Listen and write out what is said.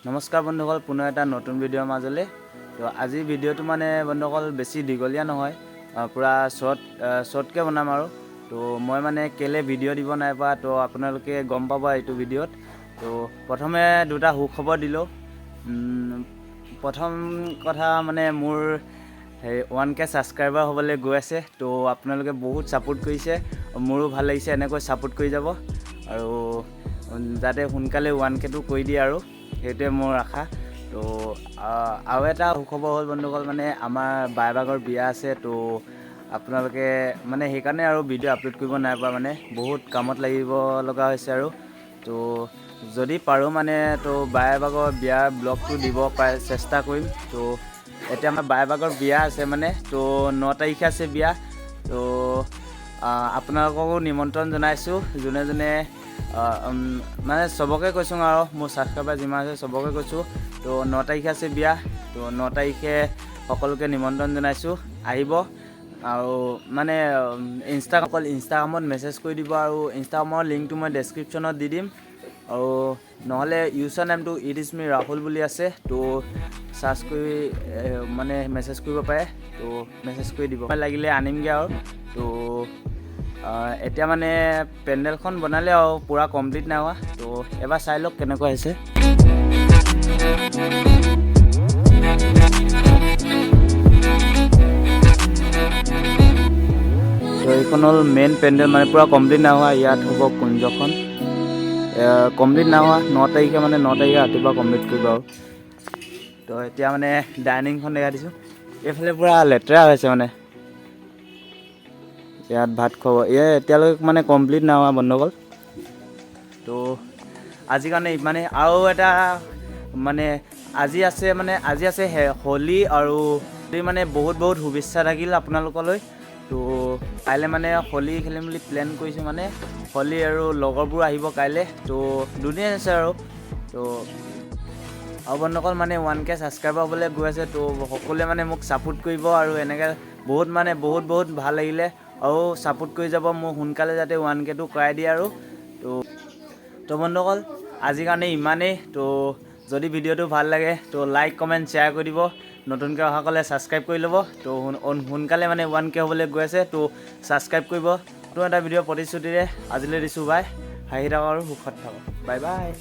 নমস্কাৰ বন্ধুসকল, পুনৰ এটা নতুন ভিডিঅ'ৰ মাজলৈ। তো আজিৰ ভিডিঅ'টো মানে বন্ধুসকল বেছি দীঘলীয়া নহয়, পূৰা শ্বৰ্টকৈ বনাম। আৰু তো মই মানে কেলৈ ভিডিঅ' দিব নাই পৰা, তো আপোনালোকে গম পাব এইটো ভিডিঅ'ত। তো প্ৰথমে দুটা সুখবৰ দিলোঁ। প্ৰথম কথা মানে মোৰ হেৰি 1K subscriber হ'বলৈ গৈ আছে। তো আপোনালোকে বহুত ছাপোৰ্ট কৰিছে, মোৰো ভাল লাগিছে। এনেকৈ ছাপোৰ্ট কৰি যাব আৰু যাতে সোনকালে 1Kটো কৰি দিয়ে আৰু সেইটোৱে মোৰ আশা। তো আৰু এটা সুখবৰ হ'ল বন্ধুসকল, মানে আমাৰ বাইভাগৰ বিয়া আছে। তো আপোনালোকে মানে সেইকাৰণে আৰু ভিডিঅ' আপলোড কৰিব নাই পৰা, মানে বহুত কামত লাগিব লগা হৈছে। আৰু তো যদি পাৰোঁ মানে তো বাইভাগৰ বিয়াৰ ব্লগটো দিব পাৰে চেষ্টা কৰিম। তো এতিয়া আমাৰ বাইভাগৰ বিয়া আছে, মানে তো 9 তাৰিখে আছে বিয়া। তো আপোনালোককো নিমন্ত্ৰণ জনাইছোঁ, যোনে যোনে মানে চবকে কৈছোঁ আৰু মোৰ ছাবস্ক্ৰাইবাৰ যিমান আছে চবকে কৈছোঁ। তো 9 তাৰিখে আছে বিয়া। তো 9 তাৰিখে সকলোকে নিমন্ত্ৰণ জনাইছোঁ, আহিব। আৰু মানে অকল ইনষ্টাগ্ৰামত মেছেজ কৰি দিব আৰু ইনষ্টাগ্ৰামৰ লিংকটো মই ডেছক্ৰিপশ্যনত দি দিম। আৰু নহ'লে ইউজাৰ নামটো "it is me Rahul" বুলি আছে। তো চাৰ্চ কৰি মানে মেছেজ কৰিব পাৰে। তো মেছেজ কৰি দিব লাগিলে আনিমগৈ। আৰু তো এতিয়া মানে পেণ্ডেলখন বনালে আৰু পূৰা কমপ্লিট নাই হোৱা। তো এবাৰ চাই লওক কেনেকুৱা হৈছে। তো এইখন হ'ল মেইন পেণ্ডেল, মানে পূৰা কমপ্লিট নাই হোৱা। ইয়াত হ'ব কুঞ্জখন, কমপ্লিট নাই হোৱা। 9 তাৰিখে মানে 9 তাৰিখে ৰাতিপুৱা কমপ্লিট কৰিব। আৰু তো এতিয়া মানে ডাইনিংখন দেখাই দিছোঁ। এইফালে পূৰা লেতেৰা হৈছে, মানে ইয়াত ভাত খুৱাব। এয়া এতিয়ালৈকে মানে কমপ্লিট নাই হোৱা বন্ধুসকল। তো আজিৰ কাৰণে ইমানেই। আৰু এটা মানে আজি আছে, মানে আজি আছে হোলী আৰু হোলী মানে বহুত বহুত শুভেচ্ছা থাকিল আপোনালোকলৈ। তো কাইলৈ মানে হোলী খেলিম বুলি প্লেন কৰিছোঁ। মানে হোলী আৰু লগৰবোৰ আহিব কাইলৈ। তো দুদিন আছে। আৰু তো আৰু বন্ধুসকল, মানে 1K subscriber হ'বলৈ গৈ আছে। তো সকলোৱে মানে মোক ছাপোৰ্ট কৰিব আৰু এনেকৈ বহুত মানে বহুত বহুত ভাল লাগিলে আৰু ছাপোৰ্ট কৰি যাব মোক সোনকালে যাতে 1Kটো কৰাই দিয়ে। আৰু তো তো বন্ধুসকল, আজিৰ কাৰণে ইমানেই। তো যদি ভিডিঅ'টো ভাল লাগে তো লাইক, কমেণ্ট, শ্বেয়াৰ কৰি দিব। নতুনকৈ অহাসকলে ছাবস্ক্ৰাইব কৰি ল'ব। তো সোনকালে মানে 1K হ'বলৈ গৈ আছে, তো ছাবস্ক্ৰাইব কৰিব। নতুন এটা ভিডিঅ' প্ৰতিশ্ৰুতিৰে আজিলৈ দিছোঁ বাই। হাঁহি থাকক আৰু সুখত থাকক। Bye bye.